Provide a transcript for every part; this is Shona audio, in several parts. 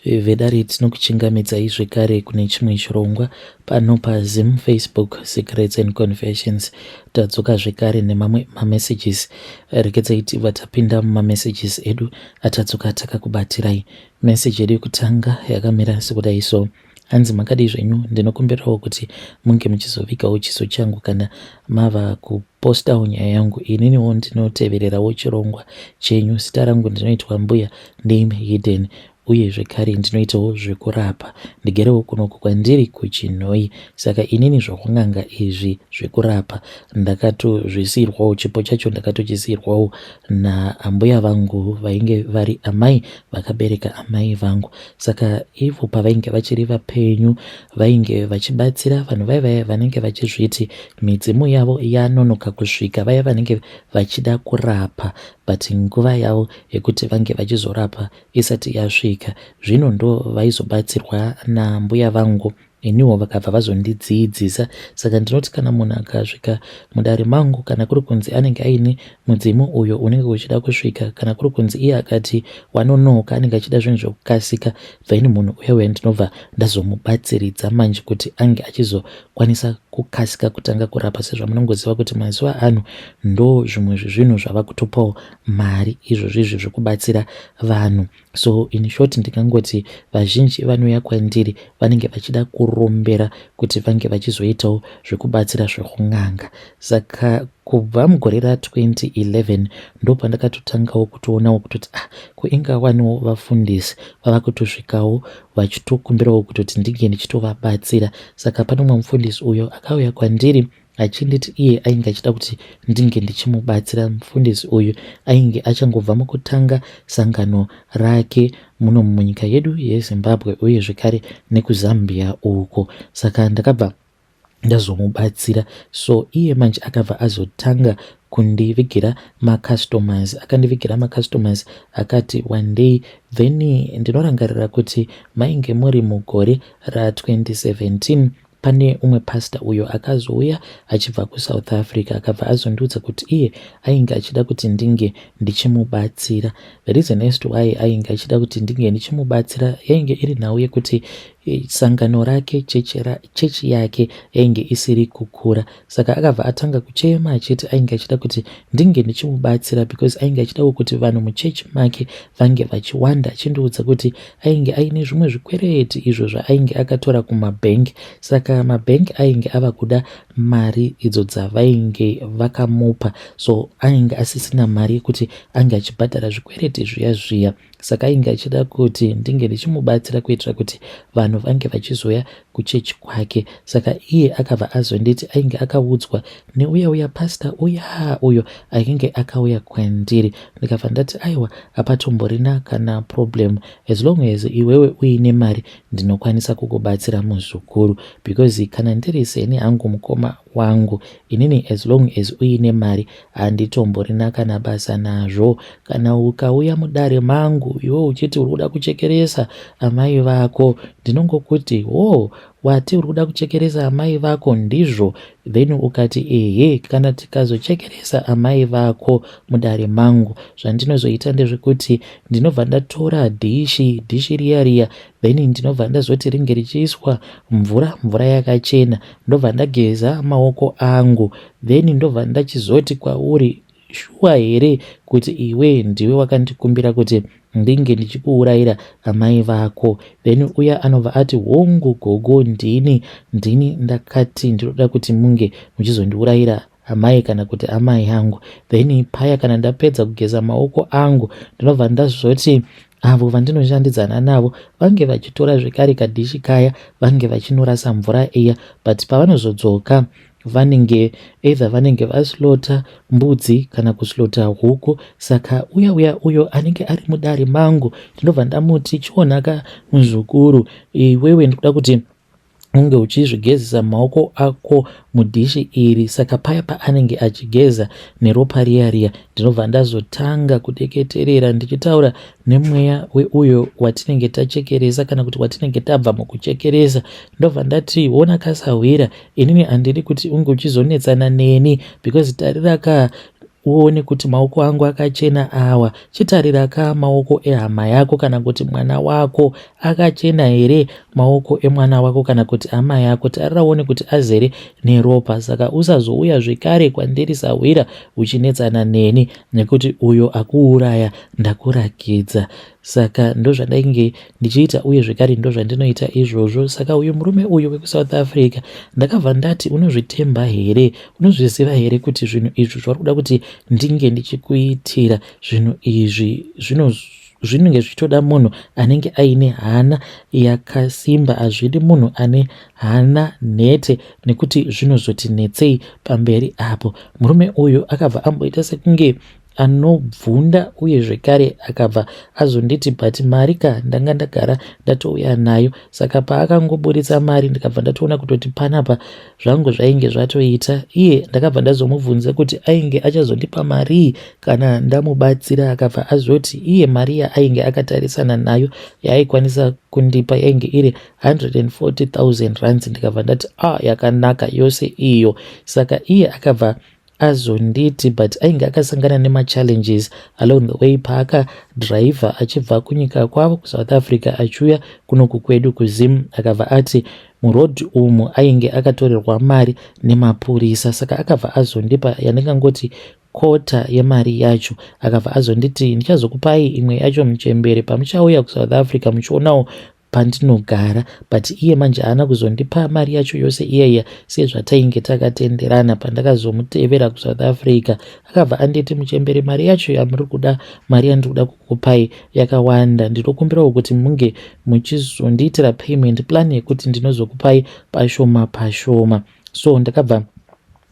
Vedare tinokuchingamidzai zvekare kune chimwe chirongwa pano paZim Facebook Secrets and Confessions. Tadzoka zvekare nemamwe mamessages. Regedzai tibva tapinda mumamessages edu atadzoka takakubatirai. Message yedu yekutanga yakamira sekudai so. Hanzi makadii zvenyu, ndinokumbirawo kuti munge muchizovigawo chiso changu kana mava kupostawo nyaya yangu. Ininiwo ndinotevererawo chirongwa chenyu. Zita rangu ndinoitwa Mbuya Name Hidden uye zvekare ndinoitawo zvekurapa. Ndigerewo kunoku kwandiri kuChinhoyi. Saka inini zvokun'anga izvi zvekurapa ndakatozvisiirwawo, chipo chacho ndakatochisiirwawo naambuya vangu vainge vari amai vakabereka amai vangu. Saka ivo pavainge vachiri vapenyu vainge vachibatsira vanhu vaya vaya vanenge vachizviti midzimu yavo yanonoka kusvika, vaya vanenge vachida kurapa but nguva yavo yekuti vange vachizorapa isati yasvika. Zvino ndo vaizobatsirwa nambuya vangu iniwo vakabva vazondidziidzisa. Saka ndinoti kana munhu akasvika mudare mangu, kana kuri kunzi anenge aine mudzimu uyo unenge uchida kusvika, kana kuri kunzi iye akati wanonoka anenge achida zvinhu zvekukasika, then munhu uya uya ndinobva ndazomubatsiridza manje kuti ange achizokwanisa kukasika kutanga kurapa. Sezvamunongoziva kuti mazuva ano ndo zvimwe zvezvinhu zvava kutopawo mari izvozvo izvi zvekubatsira vanhu. So in short ndingangoti vazhinji vanouya kwandiri vanenge vachida kurombera kuti vange vachizoitawo zvekubatsira zvekun'anga. Saka kubva mugore ra2011 ndopandakatotangawo kutoonawo kutoti ah, ko ingawaniwo vafundisi vava kutosvikawo vachitokumbirawo kutoti ndinge ndichitovabatsira. Saka pane umwe mufundisi uyo akauya kwandiri achinditi iye ainge achida kuti ndinge ndichimubatsira. Mufundisi uyu ainge achangobva mukutanga sangano rake muno munyika yedu yeZimbabwe uye zvekare nekuZambia uko. Saka ndakabva ndazomubatsira. So iye manje akabva azotanga kundivigira macustomers, akandivigira macustomers akati wandei. Then ndinorangarira kuti mainge muri mugore ra2017 pane umwe pastor uyo akazouya achibva kuSouth Africa, akabva azondiudza kuti iye ainge achida kuti ndinge ndichimubatsira. The reason as to why ainge achida kuti ndinge ndichimubatsira yainge iri nhau yekuti sangano rake, chechi yake yainge isiri kukura. Saka akabva atanga kuchema achiti ainge achida kuti ndinge ndichimubatsira because ainge achidawo kuti vanhu muchechi make vange vachiwanda, achindiudza kuti ainge aine zvimwe zvikwereti izvo zvaainge akatora kumabhengi. Saka mabhengi ainge ava kuda mari idzo dzavainge vakamupa, so ainge asisina mari yekuti ange achibhadhara zvikwereti zviya zviya. Saka ainge achida kuti ndinge ndichimubatsira kuitira kuti vanhu vange vachizouya kuchechi kwake. Saka iye akabva azonditi ainge akaudzwa neuya uya pastor uya uyo ainge akauya kwandiri. Ndikabva ndati aiwa, hapatomborina kana problem, as long as iwewe uine mari ndinokwanisa kukubatsira muzukuru, because kana ndiri seni hangu mukoma wangu inini, as long as uine mari handitomborina kana basa nazvo. Kana ukauya mudare mangu iwe uchiti uri kuda kuchekeresa amai vako, ndinongokuti wo wati uri kuda kuchekeresa amai vako ndizvo? Then ukati ehe. Kana tikazochekeresa amai vako mudare mangu, zvandinozoita ndezvekuti ndinobva ndatora dhishi, dhishi riya riya, then ndinobva ndazoti ringe richiiswa mvura, mvura yakachena, ndobva ndageza maoko angu, then ndobva ndachizoti kwauri, shuwa here kuti iwe ndiwe wakandikumbira kuti ndinge ndichikuurayira amai vako? Then uya anobva ati hongu gogo, ndini ndakati ndinoda kuti munge muchizondiurayira amai kana kuti amai yangu. Then paya kana ndapedza kugeza maoko angu, ndinobva ndazoti avo vandinoshandidzana navo vange vachitora zvekare kadhishi kaya, vange vachinorasa mvura iya, but pavanozodzoka vanenge either vanenge vaslota mbudzi kana kuslota huku. Saka uya uya uyo anenge ari mudare mangu ndinobva ndamuti, chionaka muzukuru, iwewe ndikuda kuti unge uchizvigezesa maoko ako mudhishi iri. Saka paya paanenge achigeza neropa riya riya, ndinobva ndazotanga kudeketerera ndichitaura nemweya weuyo watinenge tachekeresa kana kuti watinenge tabva mukuchekeresa. Ndobva ndati, ona kasahwira, inini handidi kuti unge uchizonetsana neni because tarira ka. uone kuti maoko angu akachena awa, chitarira ka maoko ehama yako kana kuti mwana wako akachena here maoko emwana wako kana kuti hama yako, tarira uone kuti azere neropa. Saka usazouya zvekare kwandiri sahwira uchinetsana neni nekuti uyo akuuraya ndakurakidza. Saka ndozvandainge ndichiita uye zvekare ndozvandinoita izvozvo. Saka uyu murume uyu wekuSouth Africa ndakabva ndati unozvitemba here? Unozviziva here kuti zvinhu izvi zvauri kuda kuti ndinge ndichikuitira zvinhu izvi zvino zvinenge zvichitoda munhu anenge aine hana yakasimba hazvidi munhu ane hana nhete nekuti zvinozotinetsei pamberi apo murume uyu akabva amboita sekunge anobvunda uye zvekare akabva azonditi but mari ka ndanga ndagara ndatouya nayo saka paakangoburitsa mari ndikabva ndatoona kutoti panapa zvangu zvainge zvatoita iye ndakabva ndazomubvunza kuti ainge achazondipa marii kana ndamubatsira akabva azoti iye mari yaainge akatarisana nayo yaaikwanisa kundipa yainge iri 140 000 rands ndikabva ndati ah yakanaka yose iyo saka iye akabva azonditi but ainge akasangana nemachallenges along the way paakadhiraivha achibva kunyika kwavo kuSouth Africa achiuya kunoku kwedu kuZim akabva ati muroad umu ainge akatorerwa mari nemapurisa saka akabva azondipa yandingangoti kota yemari yacho akabva azonditi ndichazokupai imwe yacho muchembere pamuchauya kuSouth Africa muchionawo pandinogara but iye manje haana kuzondipa mari yacho yose iyaiya sezvatainge takatenderana pandakazomutevera kuSouth Africa akabva anditi muchembere mari yacho yamuri kuda mari yandiri kuda kukupai yakawanda ndinokumbirawo kuti munge muchizondiitira payment plan yekuti ndinozokupai pashoma pashoma so ndakabva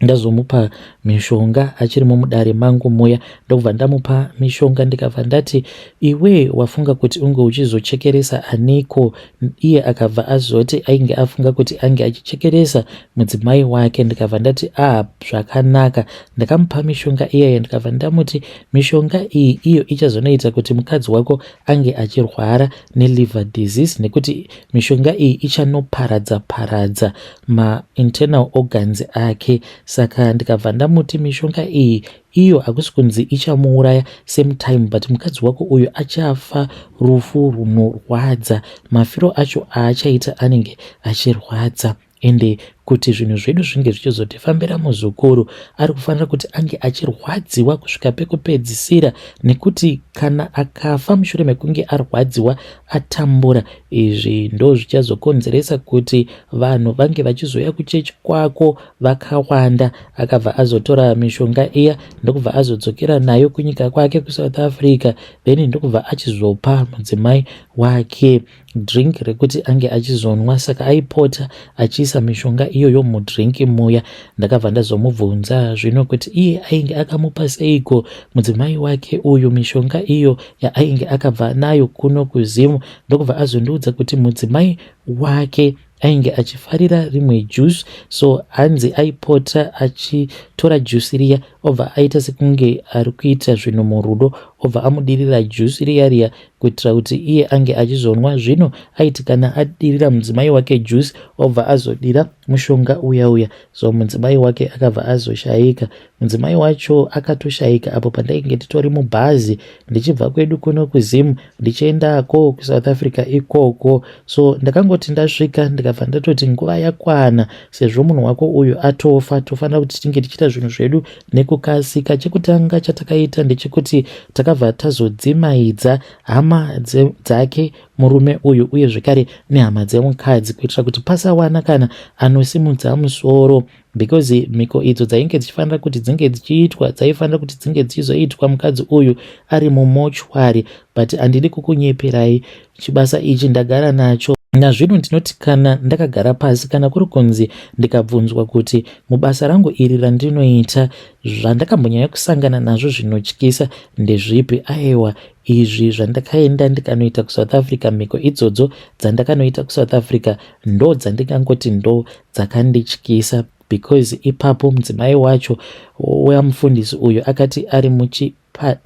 ndazomupa mishonga achirimo mudare mangu muya ndokubva ndamupa mishonga ndikabva ndati iwe wafunga kuti unge uchizochekeresa aniko iye akabva azoti ainge afunga kuti ange achichekeresa mudzimai wake ndikabva ndati ah zvakanaka ndakamupa mishonga iyeye ndikabva ndamuti mishonga iyi iyo ichazonoita kuti mukadzi wako ange achirwara neliver disease nekuti mishonga iyi ichanoparadza paradza mainternal organs ake saka ndikabva ndamuti mishonga iyi iyo hakusi kunzi ichamuuraya same time but mukadzi wako uyu achafa rufu runorwadza mafiro acho aachaita anenge achirwadza ende kuti zvinhu zvedu zvinge zvichizotifambira muzukuru ari kufanira kuti ange achirwadziwa kusvika pekupedzisira nekuti kana akafa mushure mekunge arwadziwa atambura izvi ndo zvichazokonzeresa kuti vanhu vange vachizouya kuchechi kwako vakawanda akabva azotora mishonga iya ndokubva azodzokera nayo kunyika kwake kuSouth Africa then ndokubva achizopa mudzimai wake drink rekuti ange achizonwa saka aipota achiisa mishonga iyoyo mudrink muya ndakabva ndazomubvunza zvino kuti iye ainge akamupa seiko mudzimai wake uyu mishonga iyo yaainge akabva nayo kuno kuZim ndokubva azondiudza kuti mudzimai wake ainge achifarira rimwe juice so hanzi aipota achitora juice riya obva aita sekunge ari kuita zvinhu murudo obva amudirira juice riya riya kuitira kuti iye ange achizonwa zvino aiti kana adirira mudzimai wake juice obva azodira mushonga uya uya so mudzimai wake akabva azoshayika mudzimai wacho akatoshayika apo pandainge titori mubhazi ndichibva kwedu kuno kuZim ndichiendako kuSouth Africa ikoko so ndakangoti ndasvika ndikabva ndatoti nguva yakwana sezvo munhu wako uyu atofa tofanira kuti tinge tichiita zvinhu zvedu nekukasika chekutanga chatakaita ndechekuti takabva tazodzimaidza hama dzake murume uyu uye zvekare nehama dzemukadzi kuitira kuti pasawana kana anosimudza musoro because mhiko idzo dzainge dzichifanira kuti dzinge dzichiitwa dzaifanira kuti dzinge dzichizoitwa mukadzi uyu ari mumochwari but handidi kukunyeperai chibasa ichi ndagara nacho nazvino ndinoti kana ndakagara pasi kana kuri kunzi ndikabvunzwa kuti mubasa rangu iri randinoita zvandakambonyanya kusangana nazvo zvinotyisa ndezvipi aiwa izvi zvandakaenda ndikanoita kuSouth Africa mhiko idzodzo dzandakanoita kuSouth Africa ndo dzandingangoti ndo dzakandityisa because ipapo mudzimai wacho wamufundisi uyu akati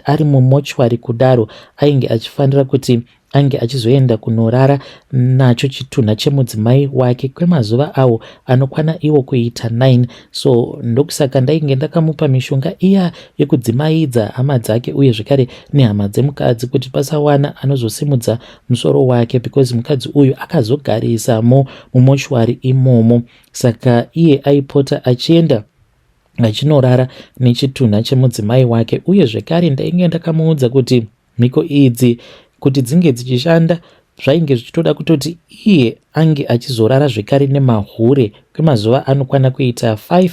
ari mumochwari kudaro ainge achifanira kuti ange achizoenda kunorara nacho chitunha chemudzimai wake kwemazuva awo anokwana iwo kuita 9. So ndokusaka ndainge ndakamupa mishonga iya yekudzimaidza hama dzake uye zvekare nehama dzemukadzi kuti pasawana anozosimudza musoro wake, because mukadzi uyu akazogarisamo mumochwari imomo. Saka iye aipota achienda achinorara nechitunha chemudzimai wake. Uye zvekare ndainge ndakamuudza kuti mhiko idzi kuti dzinge dzichishanda zvainge zvichitoda kutoti iye ange achizorara zvekare nemahure kwemazuva anokwana kuita 5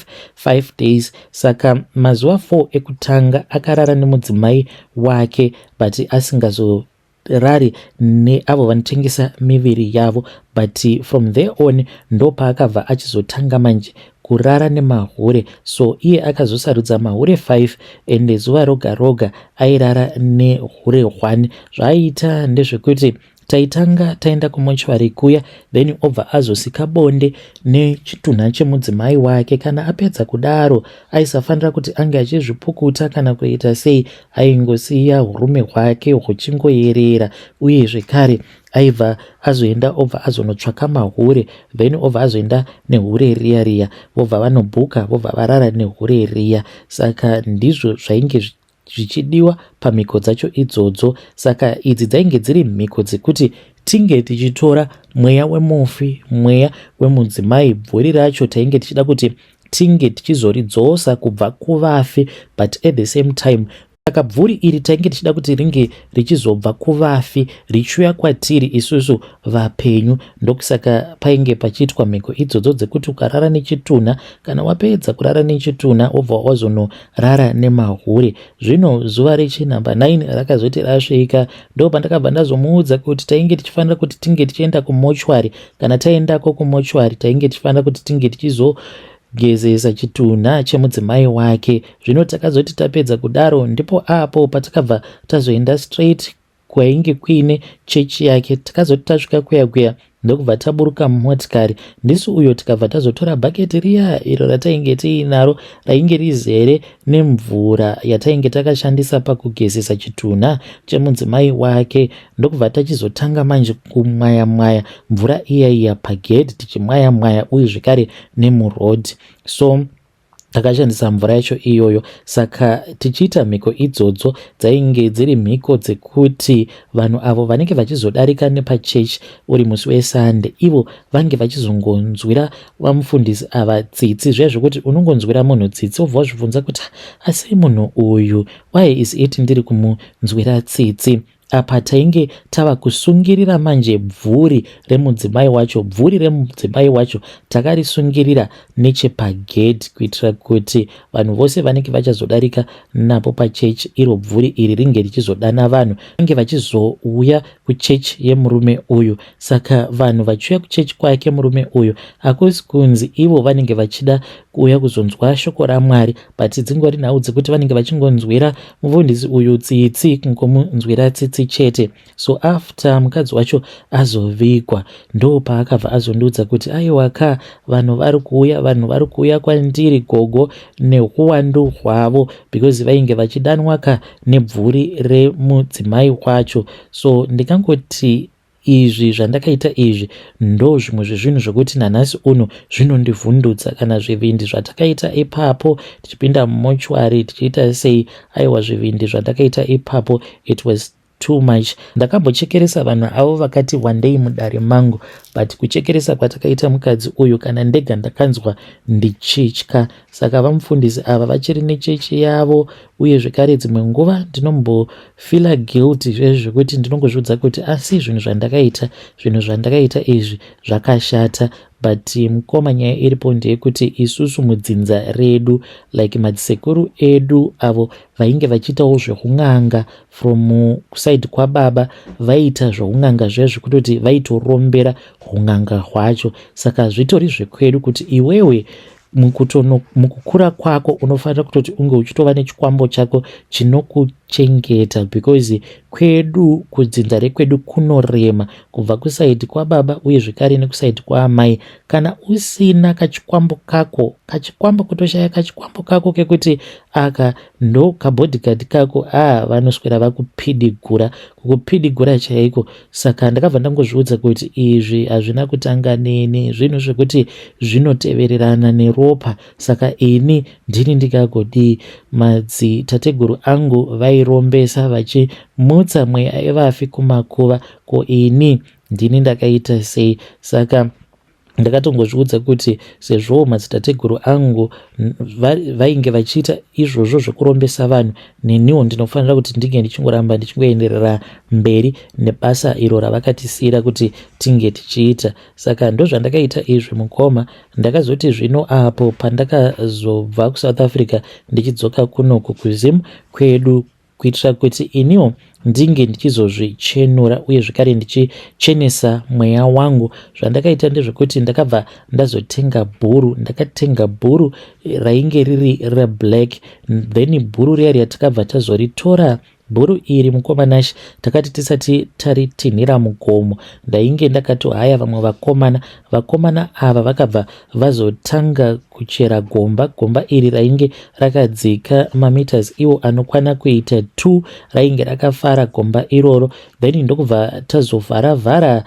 5 days. Saka mazuva 4 ekutanga akarara nemudzimai wake, but asingazorari neavo vanotengesa miviri yavo. But from there on ndopaakabva achizotanga manje kurara nemahure. So iye akazosarudza mahure 5, ende zuva roga roga airara nehure 1. Zvaaiita ndezvekuti taitanga taenda kumochwari kuya, then obva azosika bonde nechitunha chemudzimai wake. Kana apedza kudaro, aisafanira kuti ange achizvipukuta kana kuita sei, aingosiya urume hwake huchingoyerera. Uye zvekare aibva azoenda, obva azonotsvaka mahure, then obva azoenda nehure riya riya, vobva vanobhuka, vobva varara nehure riya. Saka ndizvo zvainge zvichidiwa pamhiko dzacho idzodzo. Saka idzi dzainge dziri mhiko dzekuti tinge tichitora mweya wemufi, mweya wemudzimai. Bvuri racho tainge tichida kuti tinge tichizoridzosa kubva kuvafi, but at the same time, saka bvuri iri tainge tichida kuti ringe richizobva kuvafi richiuya kwatiri isusu vapenyu. Ndokusaka painge pachiitwa mhiko idzodzo dzekuti ukarara nechitunha, kana wapedza kurara nechitunha, wobva wazonorara nemahure. Zvino zuva rechinhamba 9 rakazoti rasvika, ndo pandakabva ndazomuudza kuti tainge tichifanira kuti tinge tichienda kumochwari. Kana taendako kumochwari, tainge tichifanira kuti tinge tichizogezesa chitunha chemudzimai wake. Zvino takazoti tapedza kudaro, ndipo apo patakabva tazoenda straight kwainge kuine chechi yake. Takazoti tasvika kuya kuya, ndokubva taburuka mumotikari ndisu uyo, tikabva tazotora bhaketi riya iro ratainge tiinaro, rainge rizere nemvura yatainge takashandisa pakugezesa chitunha chemudzimai wake, ndokubva tachizotanga manje kumwaya mwaya mvura iya iya pagedhi, tichimwaya mwaya uye zvekare nemurodhi. So takashandisa mvura yacho iyoyo. Saka tichiita mhiko idzodzo, dzainge dziri mhiko dzekuti vanhu avo vanenge vachizodarika nepachechi uri musi weSande, ivo vange vachizongonzwira vamufundisi ava tsitsi. Zviya zvekuti unongonzwira munhu tsitsi, wobva wazvibvunza kuti, asi munhu uyu, why is it ndiri kumunzwira tsitsi? Apa tainge tava kusungirira manje bvuri remudzimai wacho. Bvuri remudzimai wacho takarisungirira nechepagedhi kuitira kuti vanhu vose vanenge vachazodarika napo pachechi, iro bvuri iri ringe richizodana vanhu vange vachizouya kuchechi yemurume uyu. Saka vanhu vachiuya kuchechi kwake murume uyu, hakusi kunzi ivo vanenge vachida kuuya kuzonzwa shoko raMwari, but dzingori nhau dzekuti vanenge vachingonzwira mufundisi uyu tsitsi, kungomunzwira tsitsi chete. So after mukadzi wacho azovigwa, ndo paakabva azondiudza kuti, "Aiwa ka, vanhu vari kuuya, vanhu vari kuuya kwandiri, gogo, neuwandu hwavo," because vainge vachidanwa ka nebvuri remudzimai wacho. So ndikangoti izvi zvandakaita izvi ndo zvimwe zvezvinhu zvokuti nanhasi uno zvinondivhundutsa. Kana zvivindi zvatakaita ipapo tichipinda mumochwari tichiita sei, aiwa, zvivindi zvandakaita ipapo, it was too much. Ndakambochekeresa vanhu avo vakati wandei mudare mangu, but kuchekeresa kwatakaita mukadzi uyu, kana ndega ndakanzwa ndichitya. Saka vamufundisi ava vachiri nechechi yavo. Uye zvekare dzimwe nguva ndinombofeela guilty zvezvi zvekuti ndinongozviudza kuti, asi zvinhu zvandakaita, zvinhu zvandakaita izvi zvakashata. But mukoma, nyaya iripo ndeyekuti isusu mudzinza redu, like madzisekuru edu avo vainge vachiitawo zveun'anga from kuside kwababa, vaiita zveun'anga zviya zvekutoti vaitorombera un'anga hwacho. Saka zvitori zvekwedu kuti iwewe mukukura kwako unofanira kutoti unge uchitova nechikwambo chako. Chengeta because kwedu kudzinza rekwedu kunorema kubva kusaidi kwababa uye zvekare nekusaidi kwaamai. Kana usina kachikwambo kako, kachikwambo kutoshaya kachikwambo kako kekuti aka ndo kabodyguard kako, ah, vanoswera vakupidigura, kukupidigura chaiko. Saka ndakabva ndangozviudza kuti izvi hazvina kutanga neni, zvinhu zvekuti zvinotevererana neropa. Saka ini ndini ndingagodii? Madzitateguru angu vairombesa vachimutsa mweya yevafi kumakuva, ko ini ndini ndakaita sei? Saka ndakatongozviudza kuti sezvowo madzitateguru angu vainge vachiita izvozvo zvekurombesa vanhu, neniwo ndinofanira kuti ndinge ndichingoramba ndichingoenderera mberi nebasa iro ravakatisiyira kuti tinge tichiita. Saka ndozvandakaita izvi mukoma. Ndakazoti zvino apo pandakazobva kuSouth Africa ndichidzoka kunoku kuZim kwedu kuitira kuti iniwo ndinge ndichizozvichenura uye zvekare ndichichenesa mweya wangu, zvandakaita ndezvekuti ndakabva ndazotenga bhuru. Ndakatenga bhuru rainge riri reblack, then bhuru riya riya takabva tazoritora. Bhuru iri, mukoma Nash, takati tisati taritinhira mugomo, ndainge ndakatohaya vamwe vakomana. Vakomana ava vakabva vazotanga kuchera gomba. Gomba iri rainge rakadzika mameters iwo anokwana kuita 2. Rainge rakafara gomba iroro, then ndokubva tazovhara vhara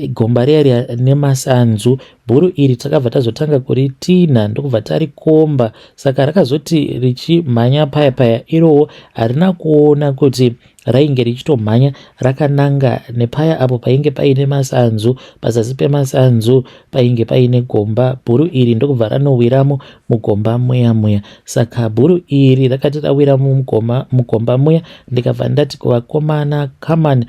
gomba riya riya nemasanzu. Bhuru iri takabva tazotanga kuritinha, ndokubva tarikomba. Saka rakazoti richimhanya paya paya, irowo harina kuona kuti rainge richitomhanya rakananga nepaya apo painge paine masanzu. Pazasi pemasanzu painge paine gomba, bhuru iri ndokubva ranowiramo mugomba muya muya. Saka bhuru iri rakati rawira mugomba muya, ndikabva ndati kuvakomana, "Come on,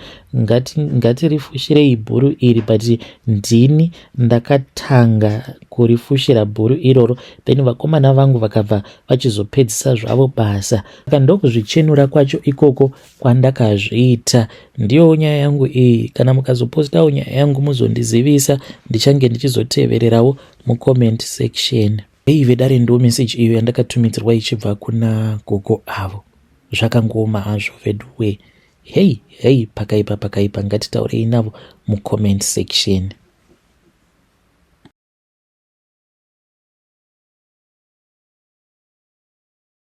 ngatirifushirei bhuru iri." But ndini ndakatanga kurifushira bhuru iroro, then vakomana vangu vakabva vachizopedzisa zvavo basa. Saka ndokuzvichenura kwacho ikoko kwandakazviita. Ndiyo nyaya yangu iyi. Kana mukazopostawo nyaya yangu, muzondizivisa, ndichange ndichizotevererawo mucomment section. Hei vedare, ndo message iyo yandakatumidzirwa ichibva kuna gogo avo. Zvakangooma hazvo veduwe. Hei hei, pakaipa, pakaipa. Ngatitaurei navo mucomment section.